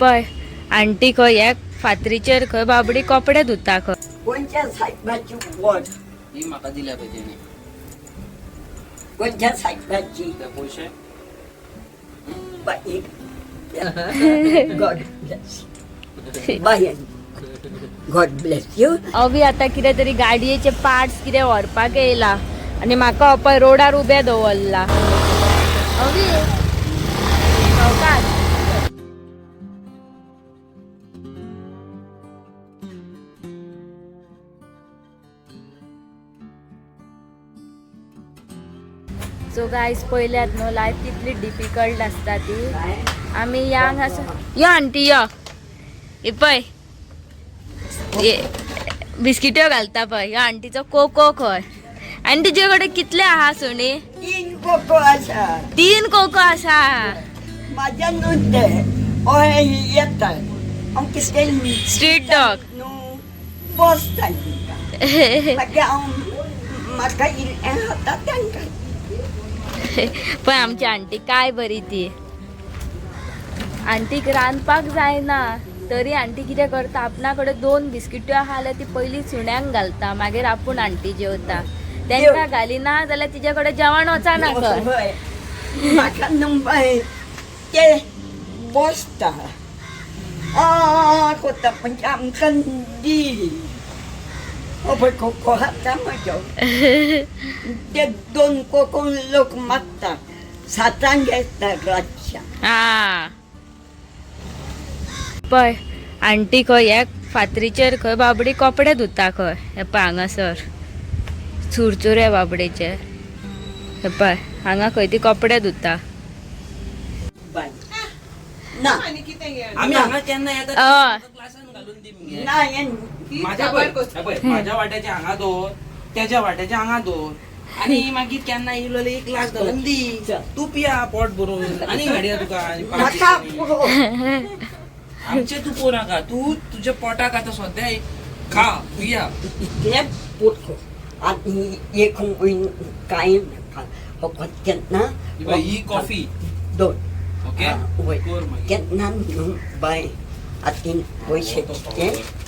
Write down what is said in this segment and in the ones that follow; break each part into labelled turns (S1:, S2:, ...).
S1: पळय आंटी खंय ह्या फातरीचेर खंय बाबडी कपडे धुता खंय.
S2: कोणच्या साहेबाची वड?
S3: ही म्हाका दिल्या पळय तेणी.
S2: कोणच्या साहेबाची?
S3: ते पयशे.
S2: बाई, God bless. Bye, God bless you.
S1: अवी आतां कितें तरी गाडयेचे पार्ट्स कितें व्हरपाक येयला आनी म्हाका पळय रोडार उबें दवरला. अवी सावकाश. सो गायज, पयल्यात न्हू लायफ कितली डिफिकल्ट आसता ती. आमी यांग आसा. यो आंटी यो. हे पळय, हे बिस्किट्यो घालता पळय. ह्यो आंटीचो कोको खंय. आनी तुजे कडेन कितले आहा सुणी?
S2: तीन कोको आसा.
S1: तीन कोको आसा.
S2: माझ्या नुस्ते ओहे येता, हांव कितें
S1: स्ट्रीट डॉग.
S2: न्हू बसता तांकां, मागीर हांव म्हाका इल्लें खाता तांकां.
S1: पण आमची आंटी काय बरी ती. आंटीक रांदपाक जायना तरी आंटी कितें करता, आपणा कडेन दोन बिस्किट्यो आहा जाल्यार ती पयली सुण्यांक घालता, मागीर आपूण आंटी जेवता. तेंकां घालिना जाल्यार तिजे कडेन जेवण वचना खंय.
S2: हय, म्हाका न्हू बाय ते बसता आ कोता, म्हणजे आमकां दी. हो पळय कोको खाता म्हजो. ते दोन कोको लोक मागता, सातांक येता रातच्या.
S1: हा पळय आंटी खंय ह्या फातरीचेर खंय बाबडी कपडे धुता खंय. हे पळय हांगासर चुरचुरे बाबडेचे. हे पळय हांगा खंय ती कपडे धुता.
S2: बाय ना.
S3: आमी हांगा केन्ना येता?
S1: हय.
S3: क्लासान घालून दी मगे.
S2: ना हें.
S3: माझ्या पळय, हे पळय, माझ्या वाट्याचे हांगा दवर, तेच्या वाट्याचे हांगा दवर आनी मागीर केन्ना येयलो जाल्यार एक ग्लास घालून दी. तूं पिया पोट भरून आनी हाडया तुका आनी पांच
S2: म्हाका
S3: दिसांनी.
S2: पुरो.
S3: आमचें तूं पळोवं नाका, तूं तुज्या पोटाक आतां सद्या एक खा पिया.
S2: इतलें पुरो आनी एक म्हयनो कांय नाका फकत केन्ना.
S3: ही पळय, ही कॉफी.
S2: दोन.
S3: ओके.
S2: वय.
S3: कर मागीर.
S2: केन्ना न्हू बाय, आतां पयशे कितें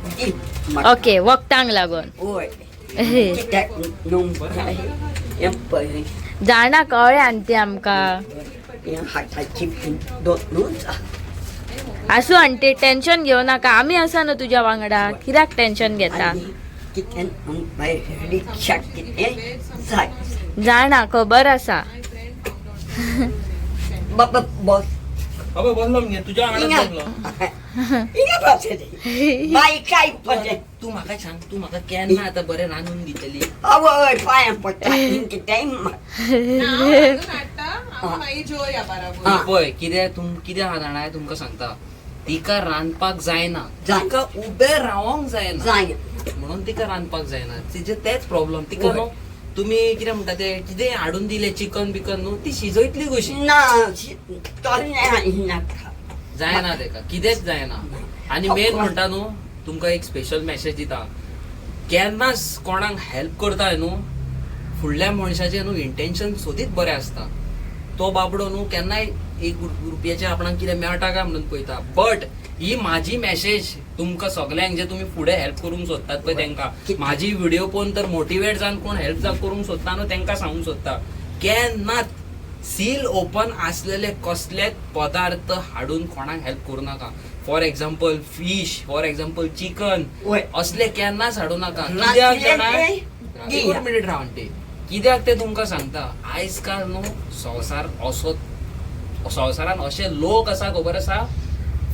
S2: दी म्हाका.
S1: ओके, वखदांक लागून.
S2: वय, कित्याक न्हू बाय, हें पळय.
S1: जाणा, कळ्ळें आंटी आमकां.
S2: हें हाताची दोनूच.
S1: आसूं आंटी, टेन्शन घेवं नाका. आमी आसा न्हू तुज्या वांगडा, कित्याक टेन्शन घेता?
S2: आनी कितें न्हू बाय, रिक्षा कितें जाय.
S1: जाणा, खबर आसा.
S2: बाबा बस.
S3: बाबा बसलो मगे तुज्या वांगडाच बसलो.
S2: हिंगा बसले बाय, काय पडले.
S3: तूं म्हाका सांग, तूं म्हाका केन्ना आतां बरें रांदून दितली?
S2: आवय, पांयां पडटा कितेंय.
S3: ही पळय कितें तुम कितें आहा जाणा, तुमकां सांगता, तिका रांदपाक जायना.
S2: जायना.
S3: तिका उबें रावोंक जायना.
S2: जाय.
S3: म्हणून तिका रांदपाक जायना. तिजे तेच प्रॉब्लम तिका.
S2: वय.
S3: न्हू तुमी कितें म्हणटा ते कितें हाडून दिलें चिकन बिकन न्हू, ती शिजयतली कशी.
S2: ना, तोलें नाका.
S3: जायना तेका, कितेंच जायना. आनी मेन म्हणटा न्हू, तुमकां एक स्पेशल मॅसेज दिता, केन्नाच कोणाक हेल्प करता न्हू, फुडल्या मनशाचें न्हू इंटेन्शन सोदीत बरें आसता. तो बाबडो न्हू केन्नाय एक रुपयाचें आपणाक कितें मेळटा काय म्हणून पळयता. बट he म्हाजी मॅसेज तुमकां सगल्यांक, जे तुमी फुडें हेल्प करूंक सोदतात पळय तेंकां, म्हाजी व्हिडिओ पळोवन तर मोटिवेट जावन कोण हेल्प करूंक सोदता न्हू तेंकां सांगूंक सोदता, केन्नाच सील ओपन असलेले कसलेच पदार्थ हाडून कोणाक हेल्प करूं नाका. For example fish, for example chicken,
S2: वय.
S3: असले केन्नाच हाडूं नाका. कित्याक जाणा? एक मिनिट राव आंटी. कित्याक ते तुमकां सांगता, आयज काल न्हू संवसार असो, संवसारान अशे लोक आसा, खबर आसा,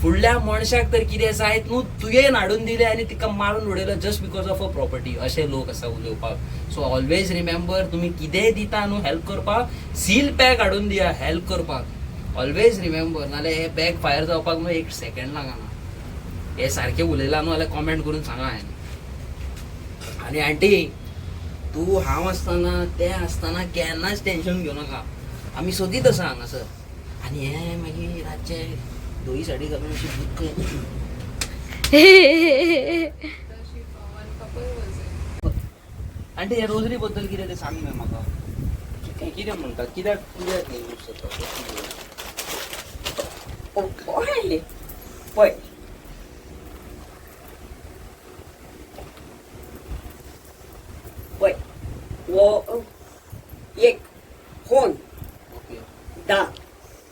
S3: फुडल्या मनशाक तर कितें जायत न्हू, तुवें हाडून दिलें आनी तिका मारून उडयलो just because of a property, अशे लोक आसा उलोवपाक. सो ऑलवेज रिमेंबर, तुमी कितेंय दिता न्हू हेल्प करपाक, सील पॅक हाडून दिया हेल्प करपाक. ऑलवेज रिमेंबर, नाल्यार हे बॅक फायर जावपाक न्हू एक सेकंड लागना. हे सारकें उलयलां न्हू जाल्यार कॉमेंट करून सांगा हांवें. आनी आंटी, तूं हांव आसतना तें आसतना केन्नाच टेन्शन घेवं नाका. आमी सोदीत आसा हांगासर. आनी हें मागीर रातचें धवी साडी घालून अशी भूत. आंटी, ह्या रोजरी बद्दल कितें तें सांग मगे म्हाका. कितें म्हणटात, कित्याक कित्याक हें यूज जाता?
S2: वय. पळय पळय हो एक फोन
S3: ओके.
S2: दा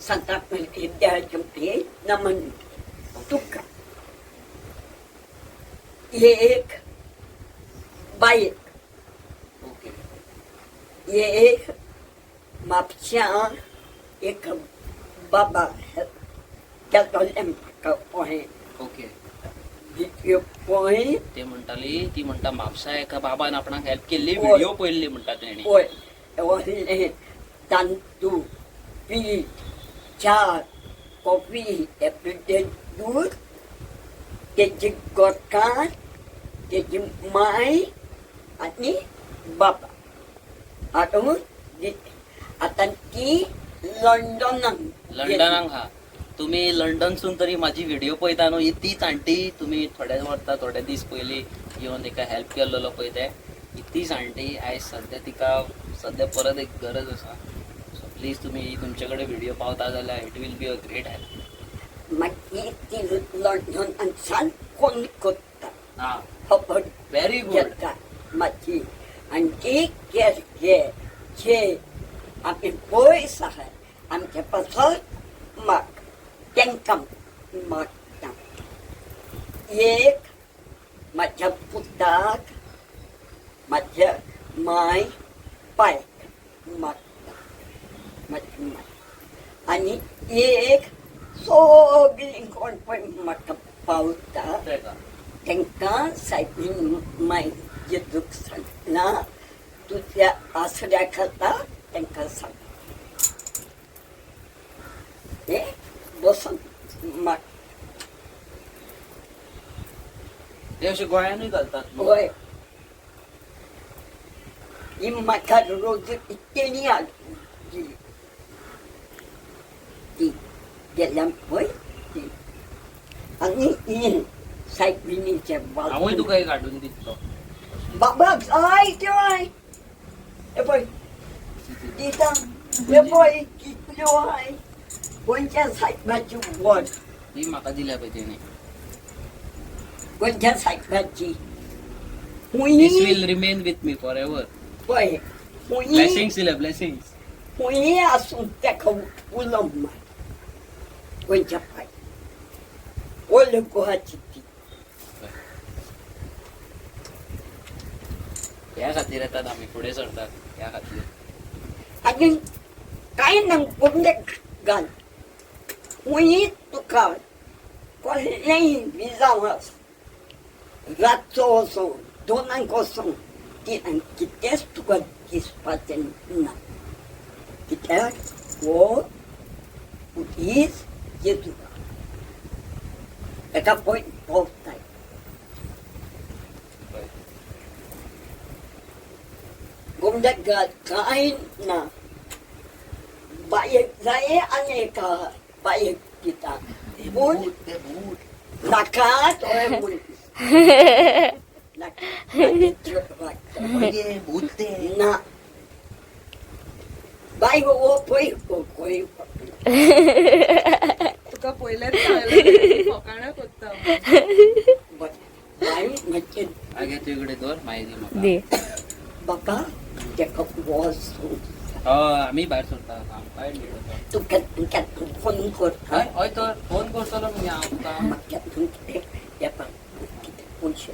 S2: सांता देवाचें नमन तुका. एक बायक.
S3: ओके.
S2: एक म्हापश्यां एक बाबा केल्लोलें म्हाका पळय.
S3: ओके.
S2: व्हिडियो पळय.
S3: ते म्हणटाली, ती म्हणटा म्हापसा एका बाबान आपणाक हेल्प केल्ली,
S2: हय.
S3: व्हिडिओ पळयल्ली म्हणटा तेणी.
S2: पळय व्हडलें तांदूळ, पीठ, च्या, कॉफी, एप्रिटे दूद, तेजी गोठकार, तेजी माय आनी बाबा हाडून दिली. आतां ती लंडनाक.
S3: लंडनाक हा. तुम्ही लंडनसून तरी माझी व्हिडिओ पळयता न्हू, ही तीच आंटी. तुमी थोडे वर्सां थोडे दीस पयलीं येवन तिका हेल्प केल्लो पळय ते, ही तीच आंटी. आयज सद्या तिका सद्या परत एक गरज आसा. सो प्लीज तुमी तुमचे कडेन व्हिडिओ पावता जाल्यार it will be a great help.
S2: मागीर ती लंडनाक फोन करता.
S3: हा.
S2: खबर
S3: व्हेरी गुड.
S2: घेता मातशी. आनी ती केस घे जे आमी पयस आहात आमचे पासत माग, तांकां मागता. एक म्हाज्या पुताक, म्हाज्या माय पायक मागता, म्हाजी माय. आनी एक सगळीं कोण पळय म्हाका पावता तांकां सायबीन माय जेजूक सांगला, तुज्या आसऱ्या खाता तांकां सांग हे बसून माग.
S3: ते अशे गोंयानूय घालतात न्हू?
S2: हय, ही म्हाका रोज तेणी हाडून दिली ती गेल्या पळय ती. आनी ही सायबिणीचे
S3: हांवूय तुका एक हाडून दितलो.
S2: बाबा जाय त्यो हाय हे पळय दिता. हे पळय कितल्यो हाय गोंयच्या सायबाची वड.
S3: ही म्हाका दिल्या पळय तेणी.
S2: गोंयच्या सायबाची
S3: दीस
S2: हुंयी
S3: will remain with me forever.
S2: पळय हुंयी
S3: ब्लेसिंग्स दिल्या, ब्लेसिंग्स.
S2: हुंयी आसूं ताका उलो मार गोंयच्या पाय ओल्ड गोवाची ती.
S3: ह्या खातीर येतात आमी, फुडें सरतात ह्या खातीर.
S2: आनी कांय ना कोंबड्याक घाल हुंयी तुका कसलेंय विजांव आसूं, रातचो वचूं, 2 वरांक वचूं, तिनांक, कितेंच तुका दिसपाचें ना. कित्याक हो हीच जेजू एका पळय पावताय. गोमड्याक घाल कांय ना बायक जाय आनी एका बायक दिता पूण
S3: ते बूट
S2: नाका तो म्हूण नाका
S3: भूत ते.
S2: ना बाय हो पळय खंय.
S4: तुका पयलेंच सांगलें, फकाणां कोत्ता.
S2: बाय मातशें.
S3: आगे तूं इकडे दवर, मागीर दी म्हाका.
S1: दी.
S2: बाबा तेका वचूं.
S3: हय, आमी भायर सरता, आमकांय लेट जाता.
S2: तूं केन्ना केन्ना फोन करता.
S3: हय हय तर फोन करतलो मगे हांव तुका.
S2: म्हाका कितें कितें पयशे.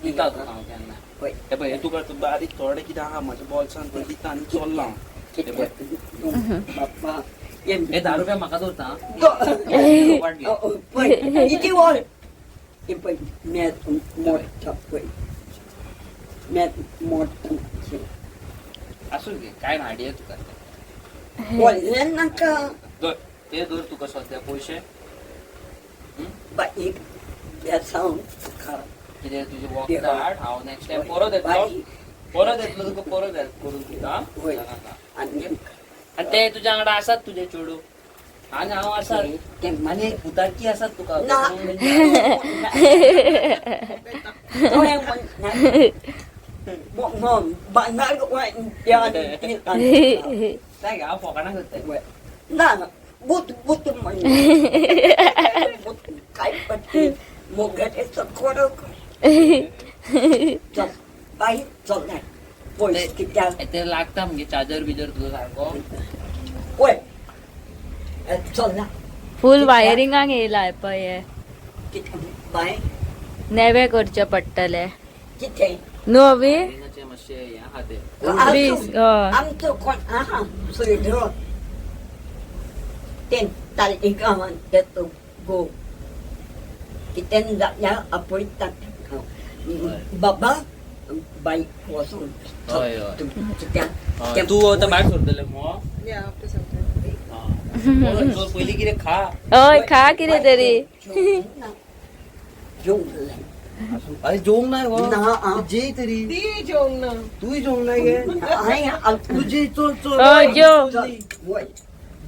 S3: दिता तुका हांव केन्ना.
S2: पळय.
S3: हे पळय, हे तुका बारीक थोडें कितें आहा म्हज्या बोल्सान पळय, दिता आनी चल्लो हांव.
S2: कितें बाबा
S3: हे 10 रुपया म्हाका दवरता. वाट घे.
S2: पळय इतली वळ हे पळय मेज मोडटा, पळय मेज मोडटा मातशें.
S3: आसूं घे, काय ना, हाडया तुका.
S2: व्हडलें नाका.
S3: दवर ते, दवर तुका सद्या पयशे.
S2: बाई बेसांव तुका.
S3: कितें तुजें वखद हाड, हांव नेक्स्ट टायम परत येतलो, परत येतलो तुका, परत हेल्प करून दिता.
S2: हय.
S3: आनी
S2: आनी
S3: ते तुज्या वांगडा आसात तुजे चेडूं आनी हांव आसात.
S2: ते
S3: आनी भुताटकी आसात तुका.
S2: ना. तुवें म्हणना बांदार.
S3: काय हांव फकाणां करता.
S2: ना, बूत बूत म्हण. खरोखर. चल बाय, चल पयस कित्याक.
S3: ते लागता मगे चार्जर बिजर तुजो सारको.
S2: वय, चल ना.
S1: फूल वायरिंगाक येयला पळय हे.
S2: कितें बाय?
S1: नेवे करचे पडटले.
S2: कितें?
S1: न्हू अवी.
S3: वायरिंगाचें मातशें हें आहा तें.
S1: प्लीज, हय.
S2: आमचो कोण आहा सोयरो, ते ताली गांवांत तेचो गो कितें जाल्यार आपयता तांकां. बाबा बाईक वचून.
S3: हय, हय.
S2: कित्याक?
S3: हय, तूं आतां भायर सरतलें मगो?
S4: Yeah, after some time.
S3: आं, पयलीं कितें खा.
S1: हय, खा कितें तरी.
S2: जेवंक जाय.
S3: अरे जेवंक ना गो?
S2: ना, आं.
S3: जेय तरी.
S4: दी जेवंक ना.
S3: तूंय जेवंक ना गे?
S2: हांवें.
S3: तूं जेय, चल चल.
S1: हय, जेव.
S2: वय,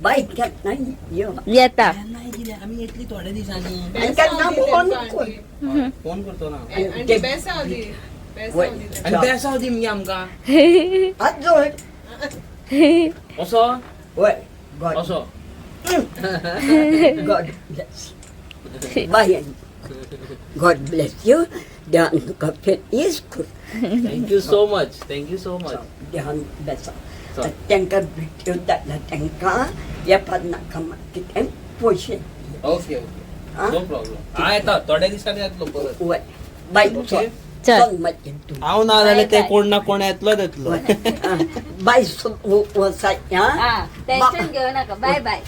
S2: बाईक घेतना यो.
S1: येता.
S3: नाही कितें, आमी येतली थोड्या दिसांनी.
S2: आनी केन्ना फोन कर.
S3: फोन करतो ना.
S4: आनी बेसाव दी, बेसाव दी.
S3: आनी बेसाव दी मगे आमकां.
S2: हात जोड.
S3: असो.
S2: वय, गॉड.
S3: असो.
S2: God bless. Bye. God bless you. देवान तुका फेस करूं.
S3: Thank you so much, thank you so much.
S2: देवान बेसाव.
S3: चल.
S2: तांकां भेट्यो धाडला तांकां येवपाक नाका, कितें पयशे.
S3: Okay okay, no problem. हांव येता थोड्या दिसांनी येतलो परत.
S2: वय बाय, चल.
S3: Okay.
S1: चल.
S2: चल मागीर तूं.
S5: हांव ना जाल्यार ते
S1: बाय.
S5: कोण ना कोण येतलोच येतलो.
S2: बाय, वचाय.
S1: टेन्शन घेऊ नका, बाय बाय.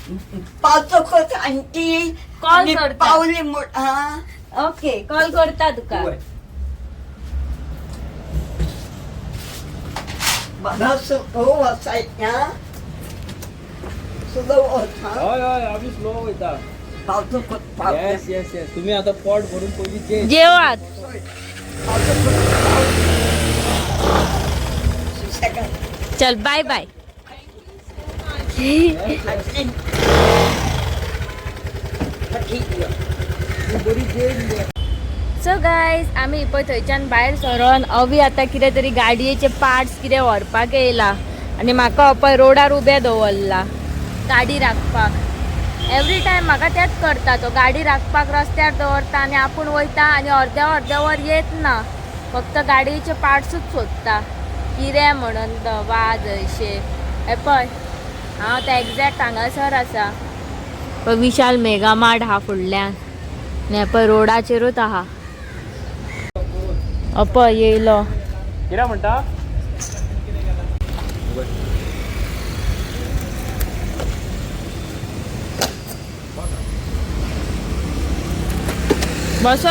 S2: पावतकच आंटी
S1: कॉल करता.
S2: पावली म्हण आं.
S1: ओके, कॉल करता तुका.
S2: वय. बाबा स्लो वचाय आं, स्लो वचा.
S5: हय हय, आमी स्लो वयता.
S2: पावतकच पावले.
S5: येस येस येस, तुमी आतां पोट भरून पयलीं जे.
S1: जेवात.
S2: सुसेगाद.
S1: चल, बाय बाय.
S2: फाटी फाटी यो.
S1: सो गायज, आमी पळय थंयच्यान भायर सरोन अवी आतां कितें तरी गाडयेचे पार्ट्स कितें व्हरपाक येयला आनी म्हाका पळय रोडार उबें दवरला गाडी राखपाक. एवरी टायम म्हाका तेंच करता तो, गाडी राखपाक रस्त्यार दवरता आनी आपूण वयता आनी अर्द्या अर्द्या वर येत ना, फक्त गाडयेचे पार्ट्सूच सोदता कितें म्हणून तो वाज अशें. हे पळय, हांव आतां एग्जॅक्ट हांगासर आसा पळय, विशाल मेगा मार्ट आहा फुडल्यान आनी हे पळय रोडाचेरूच आहा. अपय येयलो.
S5: कितें म्हणटा?
S1: बसो.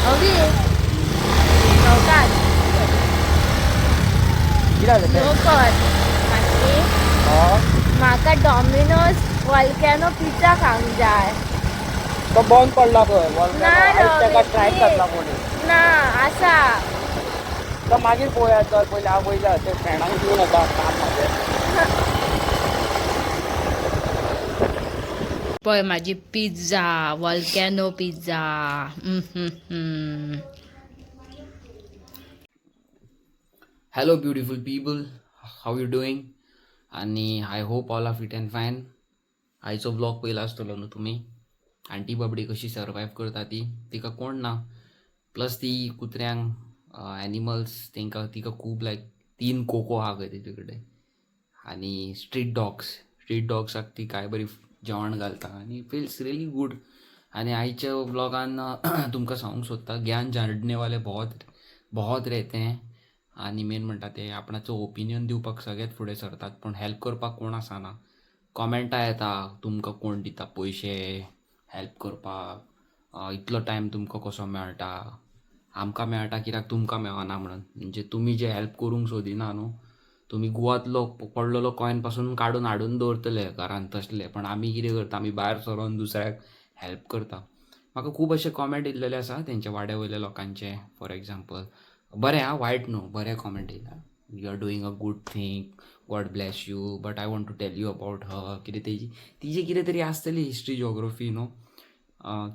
S1: अवी चौकात.
S5: कितें जालें तें?
S1: नो कर मातशी. म्हाका डॉमिनोज वॉल्कॅनो पिझ्झा खावंक जाय.
S5: तो बंद पडला पळय.
S1: ना.
S5: आयज ताका स्ट्रायक
S1: रवी.
S5: घातला कोणी.
S1: ना आसा.
S5: तो मागीर पळोवया, चल पयलीं हांव वयता, ते फ्रेंडांक दिवन येता काम म्हाजें.
S1: पळय माझी pizza, वॉल्कॅनो pizza.
S3: Hello beautiful people, how you doing? आनी I hope all are fit and fine. आयचो ब्लॉग पयला आसतलो न्हू तुमी, आंटी बाबडी कशी सर्वायव करता ती, तिका कोण ना, प्लस ती कुत्र्यांक, एनिमल्स तांकां तिका खूब लायक, तीन कोको आहा खंय तेजे कडेन आनी स्ट्रीट डॉग्स, स्ट्रीट डॉग्साक ती काय बरी जेवण घालता आनी फिल्स रियली गूड. आनी आयच्या ब्लॉगान तुमकां सांगूंक सोदता, ज्ञान झाडणे वाले बहुत बहुत रहते हैं आनी मेन म्हणटा ते आपणाचो ओपिनियन दिवपाक सगळ्यात फुडें सरतात, पूण हेल्प करपाक कोण आसना. कॉमेंटां येता, तुमकां कोण दिता पयशे हेल्प करपाक, इतलो टायम तुमकां कसो मेळटा, आमकां मेळटा कित्याक तुमकां मेळना म्हणून. म्हणजे तुमी जे हेल्प करूंक सोदिना न्हू, तुमी गुवातलो पडलेलो कॉयन पासून काडून हाडून दवरतले घरान तसले, पण आमी कितें करता, आमी भायर सरोन दुसऱ्याक हेल्प करता. म्हाका खूब अशे कॉमेंट येयल्लेले आसा तेंच्या वाड्या वयल्या लोकांचे. फॉर एग्जाम्पल, बरें आं, वायट न्हू, बरें कॉमेंट येयला, you are doing a good thing, God bless you, but I want to tell you about her. कितें तेजी तिजी कितें तरी आसतली हिस्ट्री, जियोग्राफी न्हू,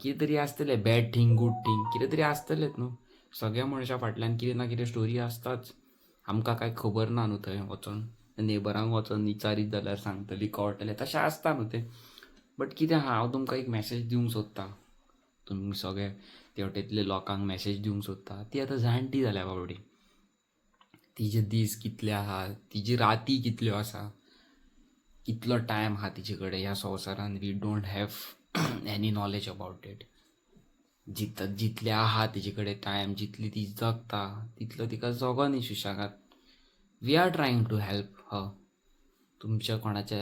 S3: कितें तरी आसतलें, बॅड थींग गूड थींग कितें तरी आसतलेंच न्हू. सगळ्या मनशा फाटल्यान कितें ना कितें स्टोरी आसताच. आमकां कांय खबर ना न्हू, थंय वचोन नेबरांक वचोन विचारीत जाल्यार सांगतली, कळटलें. तशें आसता न्हू तें. बट कितें आहा, हांव तुमकां एक मॅसेज दिवंक सोदतां, तुमी सगळे तेवटेंतले लोकांक मॅसेज दिवंक सोदता. ती आतां जाणटी जाल्या बाबडी, तिजे दीस कितले आहा, तिजी राती कितल्यो आसा, कितलो टायम आहा तिजे कडेन ह्या संवसारान, we don't have any knowledge about it. जितले आहा तिजे कडेन टायम, जितली ती जगता तितलो तिका जगोनी सुशेगाद. We are trying to help her. तुमच्या कोणाच्या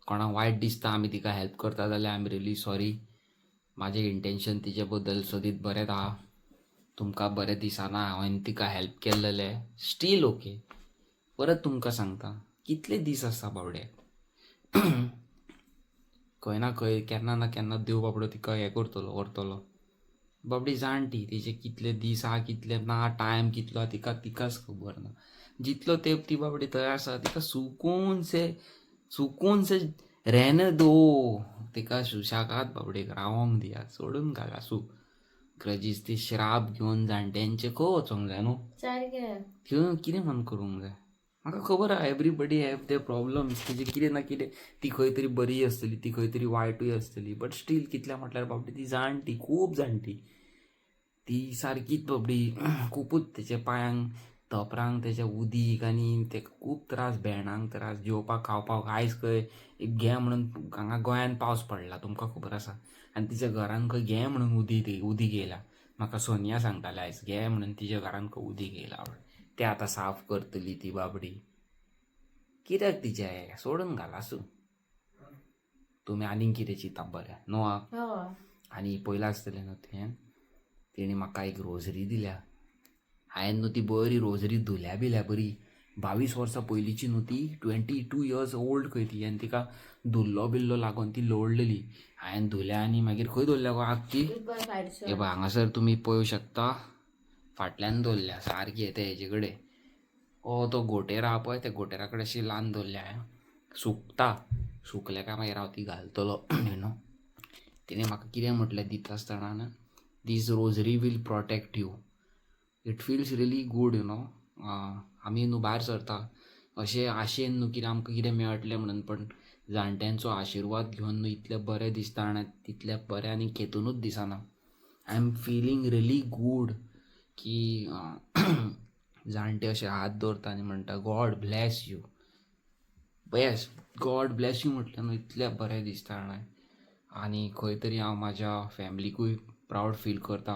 S3: कोणाक वायट दिसता आमी तिका हेल्प करता जाल्यार I am really sorry. म्हाजें इंटेन्शन तिजे बद्दल सदींच बरेंच आहा. तुमकां बरें दिसना हांवें तिका हेल्प केल्लेलें, स्टील ओके. परत तुमकां सांगता, कितले दीस आसा बावड्याक, खंय ना खंय केन्ना ना केन्ना देव बाबडो तिका हें करतलो, व्हरतलो. बाबडी जाणटी, तिचे कितले दीस आहा कितले ना, टायम कितलो आहा तिका तिकाच खबर ना. जितलो तेंप ती बाबडी थंय आसा तिका सुकून से सुकून से रहने दो. तिका सुशेगाद बाबडेक रावोंक दिया, सोडून घाल. आसूं, ग्रजीस ती श्राप घेवन जाणट्यांचे खंय वचोंक जाय न्हू.
S1: सारकें.
S3: कितें कितें म्हण करूंक जाय म्हाका खबर आहा. Everybody have they problems. तेजे कितें ना कितें, ती खंय तरी बरी आसतली, ती खंय तरी वायटूय आसतली, बट स्टील कितल्या म्हटल्यार बाबडी ती जाणटी, खूब जाणटी ती, सारकीच बाबडी खुबूच तेच्या पांयांक धोपरांक तेच्या उदीक आनी तेका खूब त्रास, भेंडांक त्रास, जेवपाक खावपाक. आयज खंय एक घे म्हणून हांगा गोंयान पावस पडला तुमकां खबर आसा, आनी तिच्या घरान खंय घे म्हणून उदीक उदीक येयला. म्हाका सोनिया सांगतालें आयज, घे म्हणून तिच्या घरान खंय उदीक येयला, ते आतां साफ करतली ती बाबडी. कित्याक तिचें हें सोडून घाल, आसूं. तुमी आनीक कितें चिंतप बरें न्हू आं.
S1: हय.
S3: आनी पयलां आसतलें न्हू तुवें, तेणी म्हाका एक रोजरी दिल्या. हांवें न्हू ती बरी रोजरी धुल्या बिल्या बरी, 22 वर्सां पयलींची न्हू ती, 22 इयर्स ओल्ड खंय ती. आनी तिका धुल्लो बिल्लो लागून ती लोळलेली. हांवें धुल्या आनी मागीर खंय दवरल्या गो आग ती? हे पळय हांगासर तुमी पळोवंक शकता, फाटल्यान दवरल्या सारकी ते हेजे कडेन. ओ तो घोंटेर आहा पळय, त्या घोंटेरा कडेन अशी लावन दवरल्या हांवें. सुकता, सुकल्या काय मागीर हांव ती घालतलो you know. तिणें म्हाका कितें म्हटलें दिता आसतना, "This rosary will protect you." It feels really good, you know. आमी न्हू भायर सरता अशें आशेन न्हू कितें आमकां कितें मेळटलें म्हणून, पण जाणट्यांचो आशिर्वाद घेवन न्हू इतलें बरें दिसता आनी तितलें बरें आनी हेतुनूच दिसना. I am feeling really good की जाणटे अशे हात दवरता आनी म्हणटा, "God bless you." Yes, God bless you म्हटलें न्हू इतलें बरें दिसता जाणा. आनी खंय तरी हांव म्हाज्या फॅमिलीकूय प्रावड फील करता.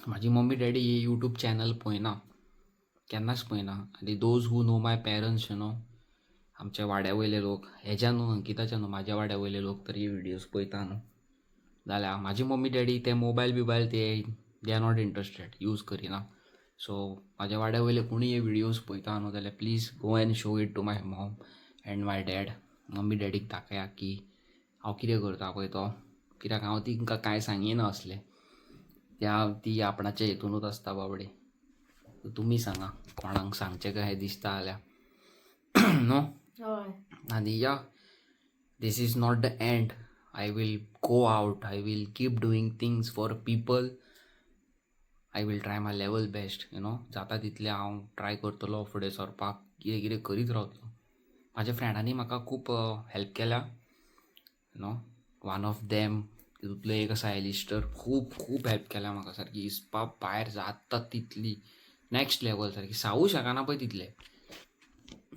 S3: म्हाजी मम्मी डॅडी हे यूट्यूब चॅनल पळयना, केन्नाच पळयना. आनी those who know my parents, you know, आमच्या वाड्या वयले लोक, हेज्या न्हू अंकिताच्या न्हू, म्हाज्या वाड्या वयले लोक तर हे व्हिडियोज पळयता न्हू जाल्यार, म्हाजी मम्मी डॅडी ते मोबायल बिबायल ते they are not interested, use करिना. सो म्हाज्या वाड्या वयले कोणूय हे व्हिडियोज पळयता न्हू जाल्यार please go and show it to my mom and my dad. Mummy डॅडीक दाखया की हांव कितें करता पळय तो, कित्याक हांव तिंकां कांय सांगिना असलें. त्या ती आपणाच्या हेतुनूच आसता बाबडी. तुमी सांगा कोणाक सांगचें काय दिसता जाल्यार न्हू.
S1: हय.
S3: आनी yeah, this is not the end. I will go out, I will keep doing things for people. I will try my level best, you know. जाता तितलें हांव ट्राय करतलो फुडें सरपाक, कितें कितें करीत रावतलो. म्हाज्या फ्रेंडांनी म्हाका खूब हेल्प केल्या, you know. One of them, तितूंतलो एक आसा एलिस्टर, खूब खूब हेल्प केल्या म्हाका. सारकी हिसपा भायर जाता तितली, नॅक्स्ट लेवल सारकी, सावूं शकना पळय तितलें.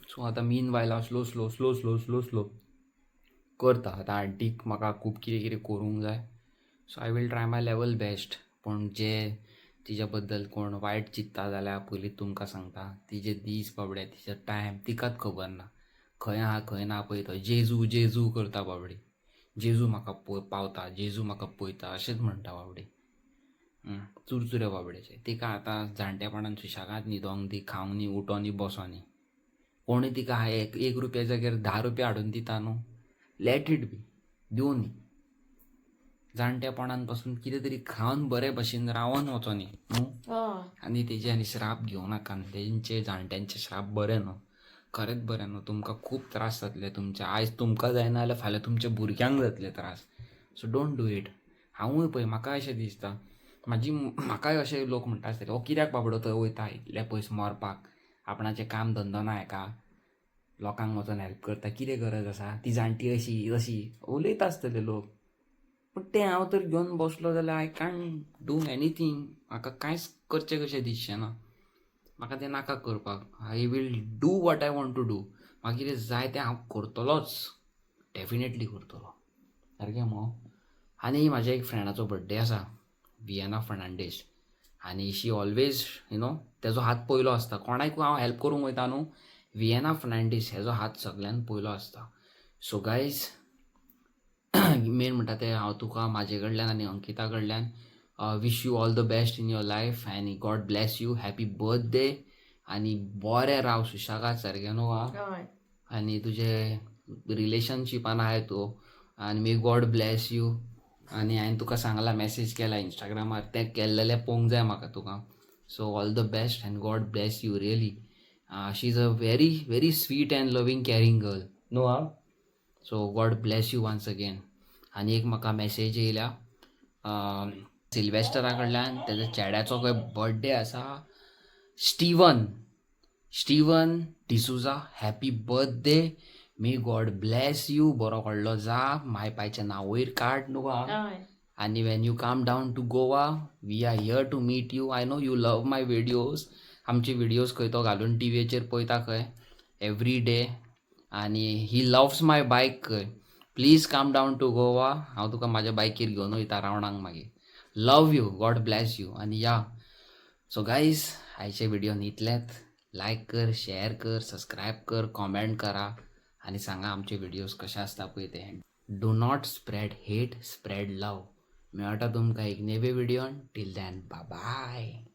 S3: सो आतां मीन वायल हांव slow slow slow slow slow slow करता. आतां आंटीक म्हाका खूब कितें कितें करूंक जाय, so I will try my level best. पूण जे तिच्या बद्दल कोण वायट चिंत्ता जाल्यार पयलीं तुमकां सांगता, तिजे दीस बाबडे, तिचे टायम तिकाच खबर ना, खंय आहा खंय ना पळय. तो जेजू जेजू करता बाबडी, जेजू म्हाका पावता, जेजू म्हाका पळयता अशेंच म्हणटा बाबडी. चुरचुरे बाबडेचे. तिका आतां जाणटेपणान सुशेगाद न्हिदोंक दी, खावंक न्ही, उठों न्ही, बसों न्ही. कोणूय तिका एक एक रुपया जाग्यार 10 रुपया हाडून दिता न्हू, let it be, दिवं न्ही. जाणटेपणान पासून कितें तरी खावन बरे भशेन रावन वचोनी न्हू.
S1: हय.
S3: आनी तेजे आनी श्राप घेवं नाका. तेंचे जाणट्यांचे श्राप बरें न्हू, खरेंच बरें न्हू. तुमकां खूब त्रास जातले तुमचे. आयज तुमकां जायना जाल्यार फाल्यां तुमच्या भुरग्यांक जातले त्रास. So don't do it. हांवूय पळय म्हाका अशें दिसता, म्हाजी म्हाकाय अशे लोक म्हणटा आसतले, हो कित्याक बाबडो थंय वयता इतले पयस मरपाक, आपणाचें काम धंदो ना हेका. लोकांक वचोन हेल्प करता, कितें गरज आसा, ती जाणटी अशी अशी उलयता आसतले लोक. पूण तें हांव तर घेवन बसलो जाल्यार I can't do anything. म्हाका कांयच करचें कशें दिसचें ना. म्हाका तें नाका करपाक. I will do what I want to do. म्हाका कितें जाय तें हांव करतलोच, डेफिनेटली करतलो, सारकें मगो. आनी म्हाज्या एक फ्रेंडाचो बड्डे आसा, वियना फर्नांडीस. आनी शी ऑलवेज you know तेजो हात पयलो आसता. कोणाकूय हांव हेल्प करूंक वयता न्हू, वियना फर्नांडीस हेजो हात सगळ्यान पयलो आसता. सो गायज, मेन म्हणटा तें हांव तुका म्हाजे कडल्यान आनी अंकिता कडल्यान wish you all the best in your life आनी God bless you. Happy birthday आनी बरें राव सुशेगाद, सारकें न्हू आ.
S1: हय.
S3: आनी तुजे रिलेशनशिपान आहाय तूं आनी may God bless you. आनी हांवें तुका सांगलां, मॅसेज केला इंस्टाग्रामार, तें केल्लेलें पळोवंक जाय म्हाका तुका. So all the best and God bless you really. She is a very very sweet and loving, caring girl न्हू आ. So God bless you once again. आनी एक म्हाका मॅसेज येयल्या सिल्वेस्टरा कडल्यान, तेज्या चेड्याचो खंय बर्थडे आसा. Steven, Steven D'Souza, happy birthday. May God bless you. बरो व्हडलो जा, माय पायचें नांव वयर काड न्हू आ.
S1: हय.
S3: आनी when you come down to Goa, we are here to meet you. I know you love my videos. आमचे विडियोज खंय तो घालून टिवीचेर पळयता खंय एवरी डे. आनी he loves my bike खंय. Please come down to Goa. हांव तुका म्हाज्या बायकीर घेवन वयता रावणाक मागीर. Love you, God bless you. आनी या, सो गायज, आयचे व्हिडिओन इतलेंच. लायक कर, शेअर कर, सबस्क्रायब कर, कॉमेंट करा आनी सांगा आमचे व्हिडियोज कशे आसता पळय ते. Do not spread hate, spread love. मेळटा तुमकां एक नेवे व्हिडियोन. Till then, bye.